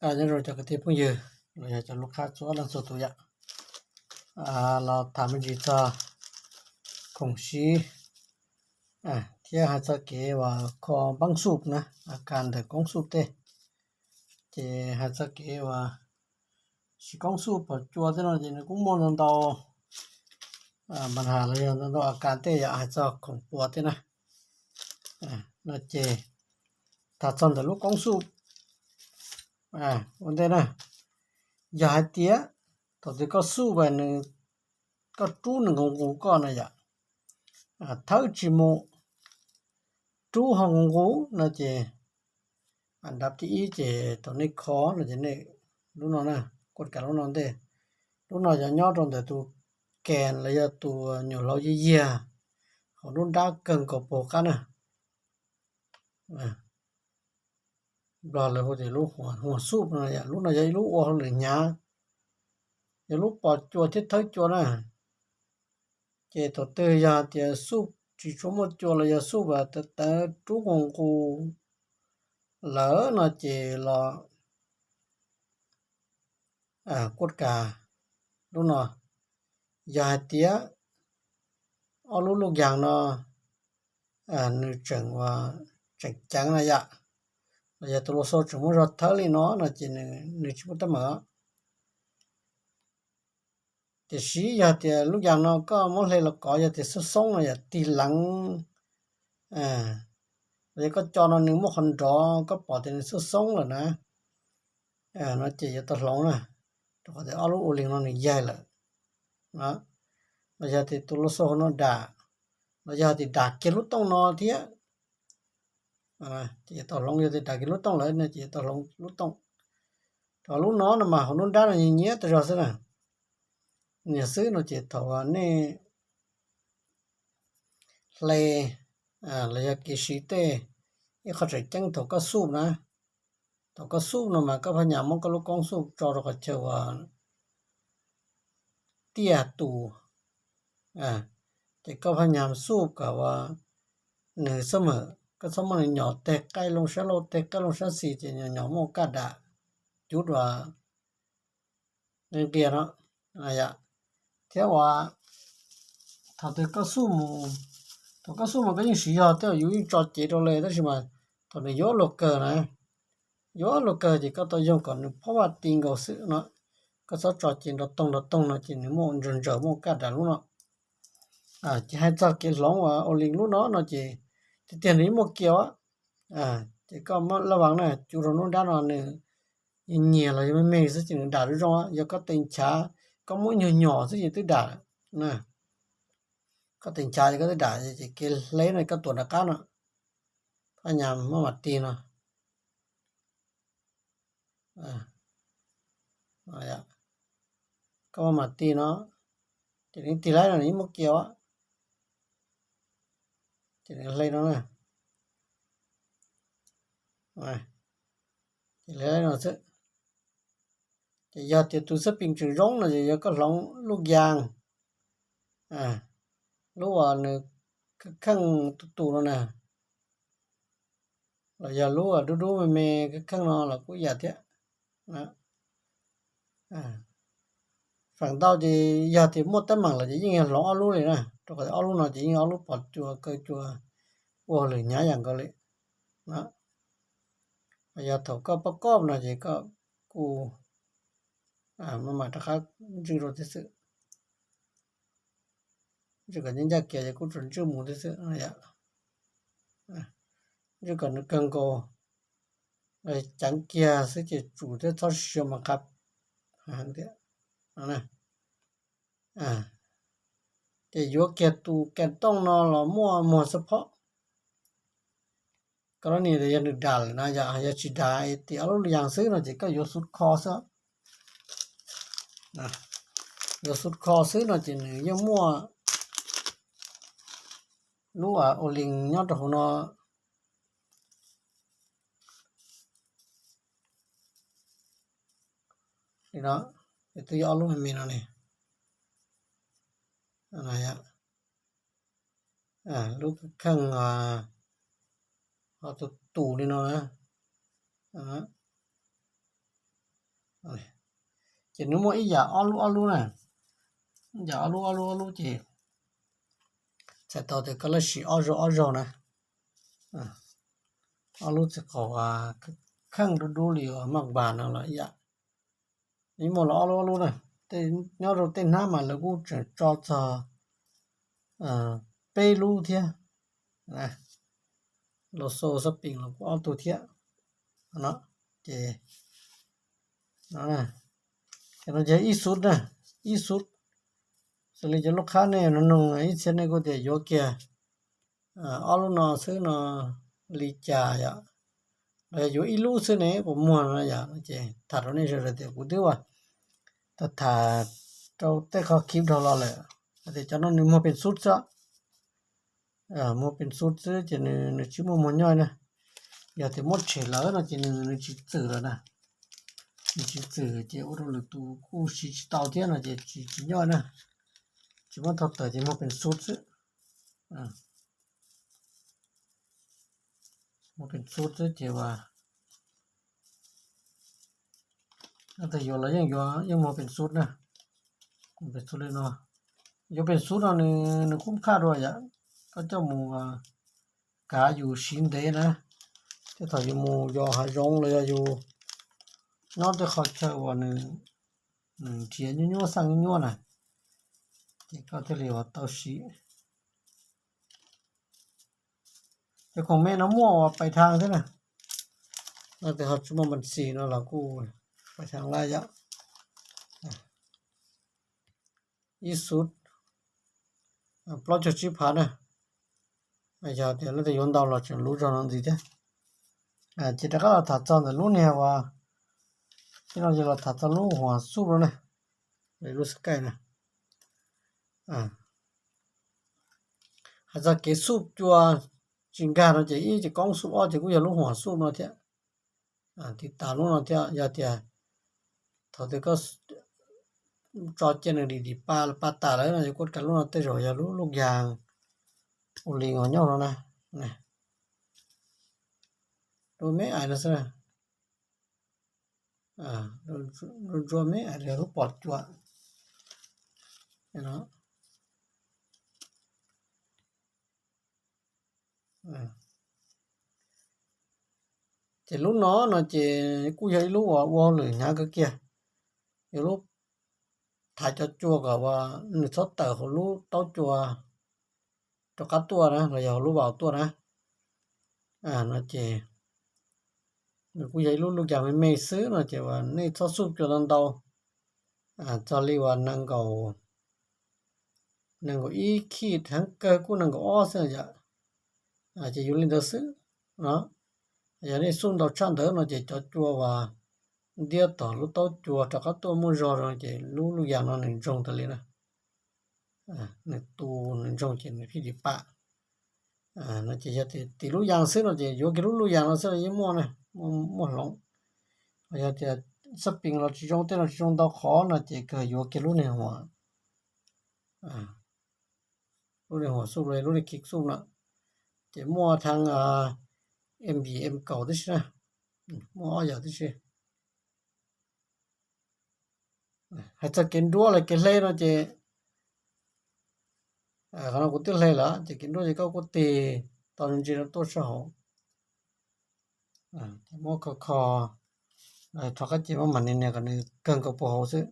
Nyob zoo cov kwv tij phooj ywg los yog cov lub qab txhua leej txhua tus yom. Los tham me ntsis txog khoom siv thiab hais txog kev uas kho npaab xuj na, a kas ntawm koob xuj tej. Ces hais txog kev uas siv koob xuj pom cua tej no ces nws kuj muaj ntau ntau npa nham los yog ntau ntau a kas tej yom, hais txog khoom pua tej na. No ces tham txog ntawm lub koob xuj ua ntej na, yog hais tias thaum twg koj xuj vas nws, koj rub nws nqus nqus koj na yom, thawb tsis mus, rub ho nqus nqus no ces nrab thib ib ces thaum nej kho no ces nej, lub no na, kuaj kas lub no ntej, lub no yog nyob rau ntawm tus kas los yog tus nyuam hlauv yiag yiag hauv lub nrab kawg nkaus puag qab na. Nplog lawv hu tias lub huas xuj no, lub no yog ib lub ua hauj lwm hnyav, yog lub pos cua thiab thawb cua na. Ces thaum twg yog tias xuj tsis tshua muaj cua los yog xuj vas tawv tawv rub nqus nqus lawm no ces los kuaj kas lub no. Yog hais tias ob lub luj yaas no nws tseem, tseem ceev na yom, los yog tus lau xau tseem muaj zog thawb li no no ces nws tsis muaj teeb meem. Tiam sis yog tias lub yaas no koj muab hle los kov yog tias xoob xoob no yom, tig leev, los yog koj co no nws muaj qhov nrov koj pom tias nws xoob xoob lawm na, no ces yuav tau hloov na, rau qhov tias ob lub ua li no nws yaig lawm. Los yog tias tus lau xau no dam, los yog tias dam kiag lub tooj no thiab, ces yuav tau hloov. Yog tias dam kiag lub tooj lawm no ces yuav tau hloov lub tooj. Rau lub no no mas hauv lub nrab no nyias nyias tag zog xwb na. Nyias xwb no ces thaum nej hle los yog kev siv tej, ib qho tseem ceeb thaum koj xuj na, thaum koj xuj no mas koj phaj nyas muab koj lub koob xuj tso rau qhov chaw uas tiaj tus, ces koj phaj nyas xuj kom uas nws xab mem, koj txhob muab nws nyom teg qaij loo sab laug teg qaij loo sab xis ces nyom nyom muaj kaj dam cub dua nqia no. Thiab uas thaum twg koj xuj mus, thaum koj xuj mus koj yeej siv yog tej yus yeej tso cev rau li, tab sis mas thaum nws yuav luag kawg na, yuav luag kawg ces koj tau yoog kom nws phob vaj ti nkaus xwb no. Koj txhob tso cev nrov toog nrov toog no ces nws muaj ntsaws ntsaws muaj kaj dam lub no. Ces hais txog kev hloov uas ua li lub no no ces tiag tiag nws yeej muaj kiag. Ces koj muab laj vaas na cub rau lub nrab no nws nyias nyias los yog me me xwb ces nws dam zoo zoo. Yog koj tes nchav, koj muab nyuag nyom xwb ces twb dam na. Koj tes nchav ces koj twb dam, ces kev hle no koj tuam nram qab no, phaj nyas maj mam tig no. Koj maj mam tig no, ces nws tig laib no nws yeej muaj kiag. Ces nws hle no na, ces hle no xwb. Ces yog tias tus xab pees tseem zoo no ces yog koj hloov lub yaas, lub uas nws kheej tus tus no na, los yog lub uas dub dub me me kheej kheej no los kuj yam thiab. Feem ntau ces yog tias muaj teeb meem lawm ces yeej yog hloov ob lub li na, rau qhov ob lub no ces yeej ob lub pos cua kaw cua ua lwm hnyav yam nkaus li. Yog thaum koj pab koj no ces koj kuj maj mam rov qab ntswj rau thiab xwb. Ntswj kom ncaj ncaj kiag ces kuj tsuas ntswj mus thiab xwb. Ntswj kom nws kawg nkaus, ceev kiag xwb ces tsum thiab txhob siav mas qab thiab. Ces yuav kiag tus kas tooj no los muaj muag xab phob. Koj lub ni yog nws dam lawm na yom, yog tsis dam tim ob lub yaas xwb no ces koj yuav xub kho xwb. Yuav xub kho xwb no ces nws yeej muaj lub ua li nyob rau hauv no. Li no, twb yog ob lub me me no ne. Lub kheej ho tus tus li no na. Ces nws muaj ib yam ob lub ob lub na, ib yam ob lub ob lub ob lub ces txhais tau tias koj lab sim ob zaug ob zaug na. Ob lub txiv qaub kheej dub dub li uas maj npas no los ib yam. Nws muaj los ob lub ob lub na. Nyob rau tej hnab mas lawv kuj tseem tso txog peb lub thiab. Los xo xab pees los kuj ob tug thiab. No ces no ces no ces ib xub na, ib xub. Xws li cov lub qhab nej no noog ib txhia nej kuj tias yuav kiag ob lub no xwb no li cas yom, los yog yuav ib lub xwb ne puas muag no yom. Ces tham rau nej sawv daws tias kuv twb ua tham tham rau tej qhov clip dhau los lawm, hais tias cov no nws muag pees xub xwb. Muag pees xub xwb ces nws tsis muaj muag nyob na. Yog tias muab tshem lawm no ces nws nws tsis txwm lawm na. Nws tsis txwm ces ua rau lwm tus kuj siv tsis tau thiab no ces tsis tsis nyob na. Tsis muab thau tawm ces muag pees xub xwb. Muag pees xub xwb ces as, leej twg yuav los yeej yuav, yeej muag pees xub na. Pees xub li no, yuav pees xub no nws nws kub qhaj dua yom. Koj coj mus kav yus siv ntev na, tej thaum yus mus yos hav zoov los yog yus nyob tej qhov chaw uas nws nws nrhiav nyuaj nyuaj xaj nyuaj nyuaj na, ces koj thiaj li uas tau siv. Cov khoom me no muaj uas pais thaj thiab na. Leej twg ho tsis muaj npas xis no los kuj pais thaj laj yom. Ib xub plaub caug tsib phav na. Yog tias leej twg yuav ntau los tseem luv zog no ntxiv thiab. Ces rov qab los tham txog ntawm lub niag uas, tib no ces los tham txog lub huam xuj no na, lub Skype na. Hais txog kev xuj cua tsis nkag no ces ib ces koob xuj ob ces kuj yog lub huam xuj no thiab. Tiv tas lub no thiab, yog tias thaum twg koj tso cia nws dim dim pa pa tas lawm no ces kuj kav lub no, tej zaum yog lub lub yas ua li uas nyob no na. Lub me ais no xwb, lub ntsuab me ais lub pom cua. Ces lub no no ces kuj yog ib lub uas ua hauj lwm hnyav kawg kiag, yog lub thaiv cov cua kom uas nws txhob tawm hauv lub taub cua rov qab tuaj na los yog hauv lub vaus tuaj na. No ces nws kuj yog ib lub lub yas me me xwb no ces uas nej txhob xuj cua ntau ntau, txog li uas nees nkaum, nees nkaum ib khij, heev kawg kuj nees nkaum ob xwb yom. Ces yuav li ntawd xwb no. Yog nej xuj ntau tshaj ntawd no ces cov cua uas ntiab tom lub taub cua rov qab tuaj muaj zog no ces lub lub yas no nws ntsoog tas li na. Nws tu nws ntsoog ces nws thiaj li pam. No ces yog tias tim lub yas xwb no ces yuav kiag lub lub yas no xwb los yeej muaj na, muaj hloov. Yog tias xab pees los tsis zoo, tej no tsis zoo ntau qhov no ces kawg yuav kiag lub niag huam, lub niag huam xuj, lub niag kik xuj no. Ces muaj thaj M B M kaum tib si na, muaj ob yam tib si. Hais txog kev nruab los kev hle no ces qhov no kuv twb hle lawm ces kev nruab ces koj kuj tig tau ntsis no tuaj sab hauv. Ces muab kho kho, rho qab ces muab mam nias nias kom nws kawg nkaus puag hauv xwb.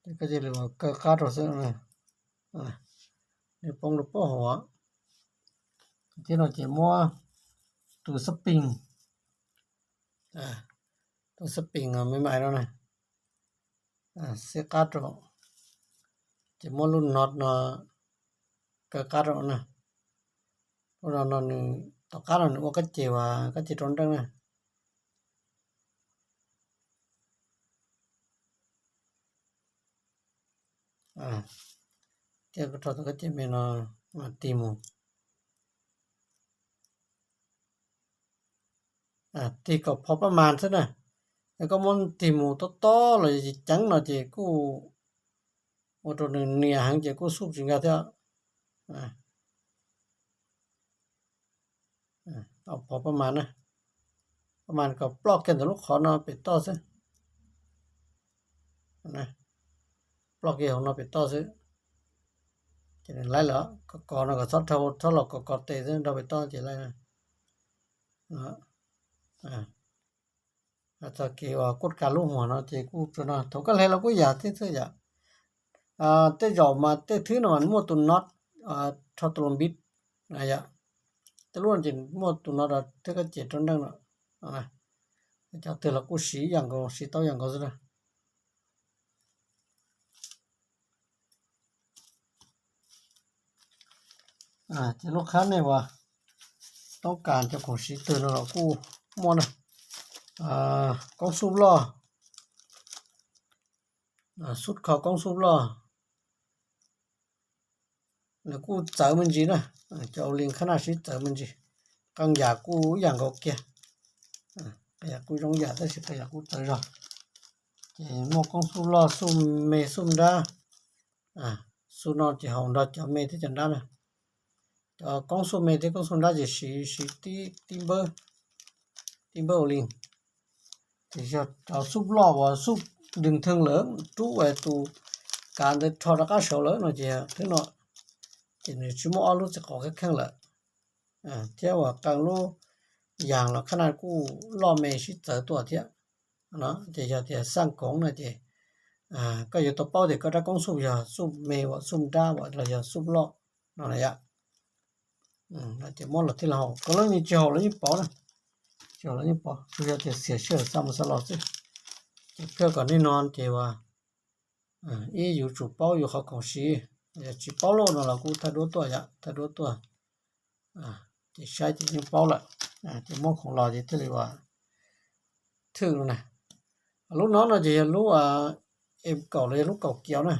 Ces koj cia li kaw qab rau xwb. Nws poob rau puag hauv. Thiab no ces muab tus xab pees, tus xab pees me me no na, xib qab rau, ces muab lub no no kaw qab rau na. Lub no no nws tom qab no nws ua kab ces uas kab ces rau nreej na. Thiab koj rho tus kab ces me no mas tig mus, tig kom phom pab mas xwb na. Yog koj muab tig mus tob tob los yog ceev no ces kuj ua rau nws nias heev ces kuj xuj tsis nkag thiab. Phom pab mas na. Mas kom ploj kiag ntawm lub qhov no pem toj xwb. Ploj kiag hauv no pem toj xwb. Ces nws laib lawm, kos kos no kom txhob dhau, txhob los kos kos tes xwb, nrog pem toj ces laib. Txog kev uas kuj kav lub huam no ces kuj tsuas no, thaum koj hle los kuj yam thiab xwb yom. Tej zaum mas tej thwb no muaj tus no rho tus los npib yom. Tej lub no ces muaj tus no thiab koj ces rau nreej no. Cov twg los kuj siv ib yam nkaus, siv tau ib yam nkaus xwb na. Ces lub qhab nej uas toob kas cov khoom siv twg no los kuj muaj na. Koob xuj loj, xub kho koob xuj loj, nws kuj txawv me ntsis na. Cov ua li khab naj sib txawv me ntsis. Qee yam kuj ib yam nkaus kiag, qee yam kuj zoo yam tab sis qee yam kuj txawv zog. Ces muaj koob xuj loj, xuj me, xuj nrab. Xuj no ces haus nrog cov me thiab cov nrab na. Cov koob xuj me thiab koob xuj nrab ces siv, siv tib npawb, tib npawb ua li. Ces yog cov xuj loj uas xuj dwg theej lawm, rub tus kav ntawd rho rov qab saud lawm no ces thwb no ces nws tsis muaj ob lub txiv qos kheej kheej lawm. Thiab uas qee lub yas los khab naj kuj loj me sib txawv tuaj thiab. Ces yog tias xaj koov no ces koj yuav tau paub tias koj rab koob xuj yog xuj me uas xuj nrab uas los yog xuj loj no na yom. Ces muab los thiaj li haus, koj lub me tsis haus los yeej pov na. Tsis haus los yeej pov, tsuas yog tias xiam sij hawm xa mus xa los xwb. Ces kawg kom nej no ces uas ib yuav tsum paub yus qhov khoom siv, yog tsis paub lawm no los kuj thaij duab tuaj yom, thaij duab tuaj. Ces saib ces yeej paub lawm, ces muab khoom los ces thiaj li uas thwj no na. Lub no no ces yog lub em kaum los yog lub kaum kiaus na.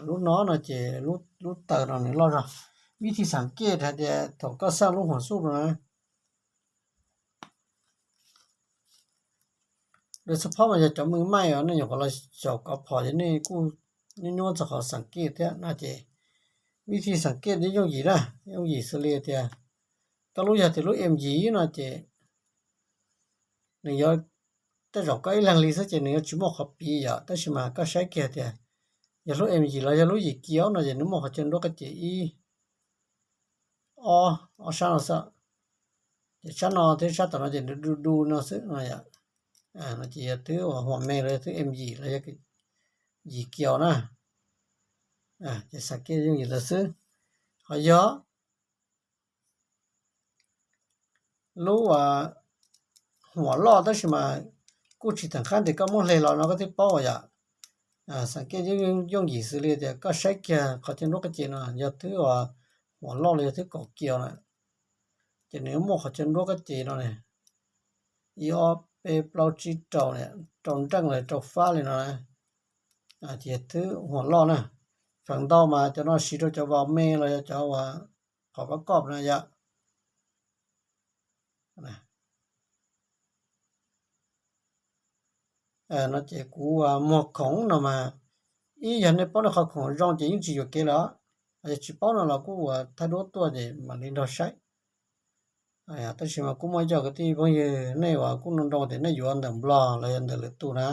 Lub no no ces lub taws no nws loj zog. Vib thij xeem kej hais tias thaum koj xaj lub huam xuj no na, lawv xab phob mas yog cov mws maij os, nej nyuam qhuav los xyaum kov phom ces nej kuj nyuaj nyuaj txog qhov xeem kej thiab no ces vib thij xeem kej yooj yim na, yooj yim xws li tias koj lub yog tias lub em yim no ces nws yuav, tej zaum koj ib leeg li xwb ces nws yuav tsis muaj qhov piv yom, tab sis mas koj saib kiag tias yog lub em yim los yog lub yim kiaus no ces nws muaj qhov chaw nruab koj ces ib, ob, ob sab no xwb. Ces sab no thiab sab tom no ces nws du du no xwb no yom. No ces yog twb huam me los yog twb em yim los yog yim kiaus na. Ces xeem kej yooj yim ntawd xwb. Ho yog lub huam loj tab sis mas kuj tsis teem qab tias koj muab hle los no koj thiaj paub yom. Xeem kej yooj yim xws li tias koj saib kiag qhov chaw nruab koj ces no yog twb huam loj los yog twb kaum kiaus na, ces nws muaj qhov chaw nruab koj ces no, ib ob peb plaub tsib rau, rau nreej los rau fab li no na. Ces twb huam loj na. Feem ntau mas cov no siv rau cov vaus me los yog cov uas qhov pab koj na yom. No ces kuv muag khoom no mas, ib yog nej paub nej qhov khoom zoo ces yeej tsis yuam kev lawm, yog tsis paub no los kuj uas thaij duab tuaj ces mam li nrog saib. Tab sis mas kuj muaj ib co kwv tij phooj ywg nej uas kuj nroo nroo tias nej yuav ntawm Nplog los yog ntawm lwm tus na,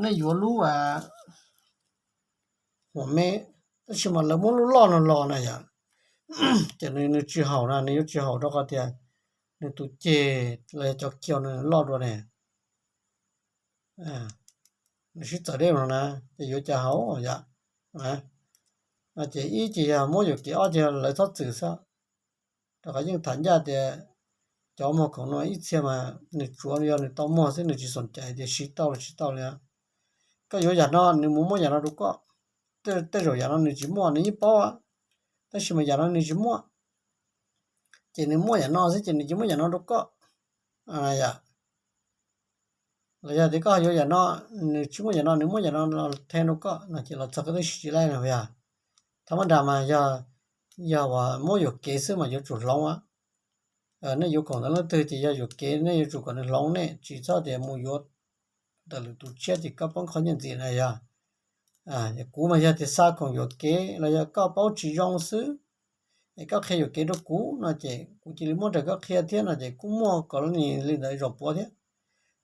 nej yuav lub huam me, tab sis mas lawv muab lub loj no los na yom, ces nws tsis haum na, nws yuav tsis haum rau qhov tias nws tus ceg los yog cov kiaus nws loj dua ne, nws sib txawv deb no na, ces yuav cas haum yom. No ces ib ces yog muab yuam kev, ob ces yog lawv txhob txwm xwb. Rau qhov yeej tham ncaj tias cov muag khoom no ib txhia mas nws tsuav yog nws tau muag xwb, nws tsis xoom cai tias siv tau los tsis tau li. Koj yuav yam no nws mus muab yam no rau koj, tej zaum yam no nws tsis muaj nws yeej paub, tab sis mas yam no nws tsis muaj, ces nws muaj yam no xwb ces nws cia muab yam no rau koj. Los yog tias koj yuav yam no, nws tsis muaj yam no, nws muab yam no los them rau koj no ces los txog koj twb siv tsis laij no yog. Thaum mab nras mas yog, yog uas muab yuam kev xwb mas yuav tsum hloov. Nej yuav khoom ntawm leej twg ces yog yuam kev, nej yuav tsum kom nws hloov nej, tsis txhob tias mus yuav ntawm lwm tus tshiab ces koj poob qhov nyiaj ntxias na yog. Kuv mas yog tias xa khoom yuam kev los yog koj paub tsis zoo xwb, es koj qhia yuam kev rau kuv no ces kuv cia li muab raws koj qhia thiab no ces kuj muaj kom li ntawd zaum puav thiab.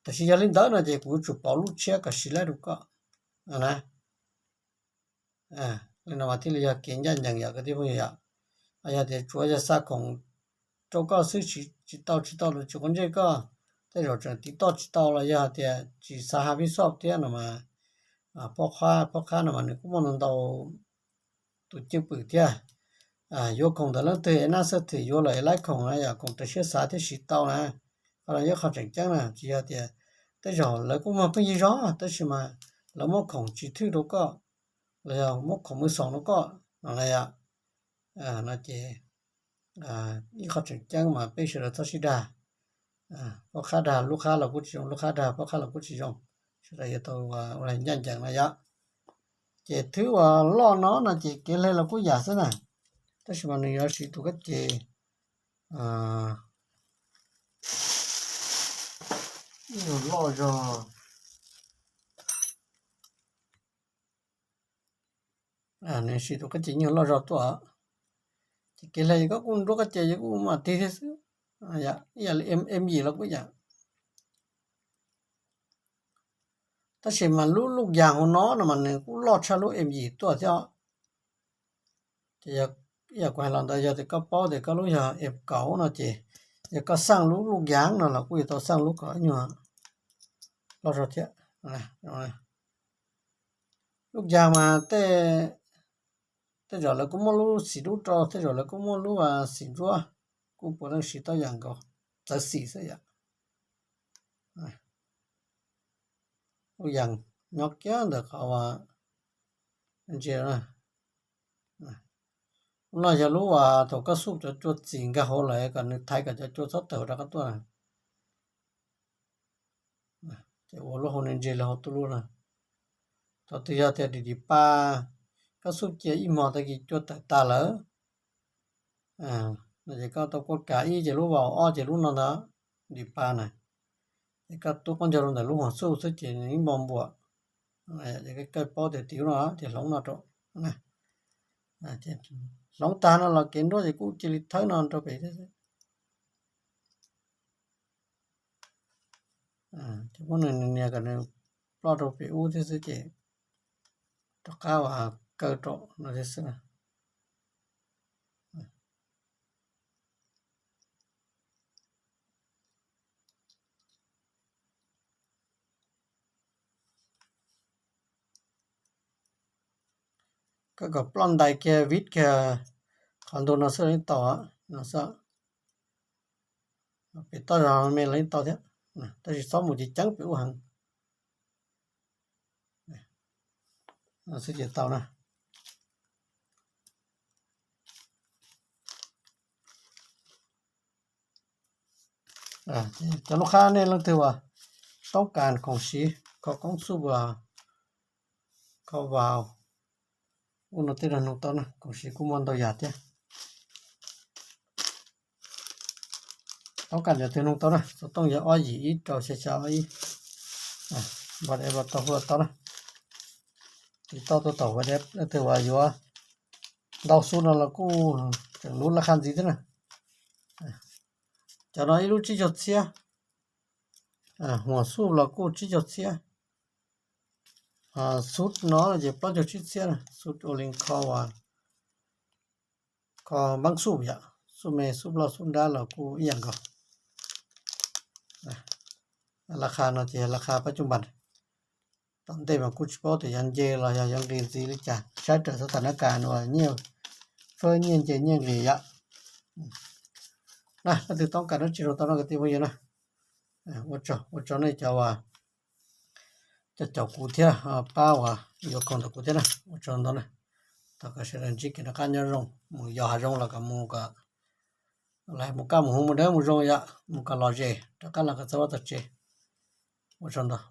Tab sis yog li ntawd no ces kuv yuav tsum pauv lub tshiab kom siv laib rau koj na. Li no mas thiaj li yog kev ncaj ncees yom kwv tij phooj ywg yom. Yog tias tsuav yog xa khoom rau koj xwb tsis tau tsis tau los tsis quav ntsej koj, tej zaum tseem tiv toj tsis tau los yog tias tsis xa ha pib xoj thiab no mas, phob qhab phob qhab no mas nws kuj muaj ntau ntau tus cwj pwm thiab. Yuav khoom ntawm leej twg es nab xab thwm yuav lawm es laib khoom na yom, khoom raws siab xav thiab siv tau na. Qhov no yog qhov tseem ceeb na, tsis yog tias tej zaum lawv kuj muaj pheej yig zog tab sis mas lawv muab khoom tsis thwj rau koj los yog muab khoom mws xoom rau koj no na yom. No ces ib qho tseem ceeb mas peb sawv daws txhob sib dag. Phob qhab dag lub qhab los kuj tsis zoo, lub qhab dag phob qhab los kuj tsis zoo. Sawv daws yuav tau ua ncaj ncees no yom. Ces thwb uas loj no no ces kev hle los kuj yam xwb na, tab sis mas nws yuav siv tus kab ces nyuag loj zog. Nws siv tus kab ces nyuag loj zog tuaj, ces kev hle koj kuj nruab kab ces yog kuj mam tig thiab xwb. Ib yam li em yim los kuj yam. Tab sis mas lub luj yas hauv no no mas nws kuj loj tshaj lub em yim tuaj thiab. Ces ib yam kuv hais los ntawd yog tias koj paub tias koj lub yog em kaum no ces yog koj xaj lub luj yas no los kuj yuav tau xaj lub kom ib nyuag loj zog thiab. Luj yas mas tej zaum lawv kuj muaj lub xim dub rau, tej zaum lawv kuj muaj lub xim ntsuab, kuj puav leej siv tau yam nkaus, txawv xim xwb yom. Lub yas nyob kiag ntawm qhov ntsia no yog lub uas thaum koj xuj cov cua txim nkag hauv lawm kom nws thaiv kom cov cua txhob tawm rov qab tuaj. Ces ua lub hauv ntsia li hauv tuj lub no. Thaum twg yog tias dim dim pa, koj xuj cia ib hmo tag kis cua tawm tas lawm no ces koj tau kuaj kav ib ces lub vaus, ob ces lub no ntag, dim pa na. Ces koj tub qaub ncaug rau ntawm lub huam xuj xwb ces nws ib npo npuam. Ces koj paub tias tim lub no ces hloov no rau. Hloov tag no los kev nruab ces kuj cia li thawb no rau pem thiab xwb. Ces muab nws nias kom nws ploj rau pem ub thiab xwb ces rov qab uas kaw rau no thiab xwb na. Koj kom ploj ntais kiag vib kiag qhov ntug no xwb los yeej tau no xwb. Pem toj zog me los yeej tau thiab, tab sis txhob mus ceev ceev pem ub heev. Xwb ces tau na. Cov lub qhab nej leej twg uas toob kas khoom siv kho koob xuj uas kho vas ub no tej no nug tau na, khoom siv kuj muaj ntau yam thiab. Toob kas cov twg nug tau na, xov tooj yog ob yim ib rau xya xya ob ib. Npog dev los tau hu los tau na. Tiv toj tuaj tom hu dev leej twg uas yuav ntau xuj no los kuj tseem lub laj qhab ntxiv thiab na. Cov no ib lub tsib caug txhiab, huam xuj los kuj tsib caug txhiab. Xuj no ces plaub caug tsib txhiab, xuj ua li kho, kho npaab xuj yom, xuj me xuj loj xuj nrab los kuj ib yam nkaus. Laj qhab no ces laj qhab pab cuj npas. Tom ntej mas kuj tsis paub tias yog nce los yog yuav nqis ntxiv li cas, saib raws xov tam nab kas uas nyiaj fab nyiaj nce nyiaj nqis yom. Na leej twg toob kas dab tsi los tau no kwv tij phooj ywg na. Ua tsaug, ua tsaug nej cov uas coj caum kuv thiab pab uas yuav khoom ntawm kuv thiab na, ua tsaug ntau na. Thov kom sawv daws ntsib kev noj qab nyob zoo, mus yos hav zoo los kom mus kom, mus kaj mus huv mus dawb mus zoo yom, mus kom lom zem rov qab los kom txog vaj txog tsev. Ua tsaug ntau.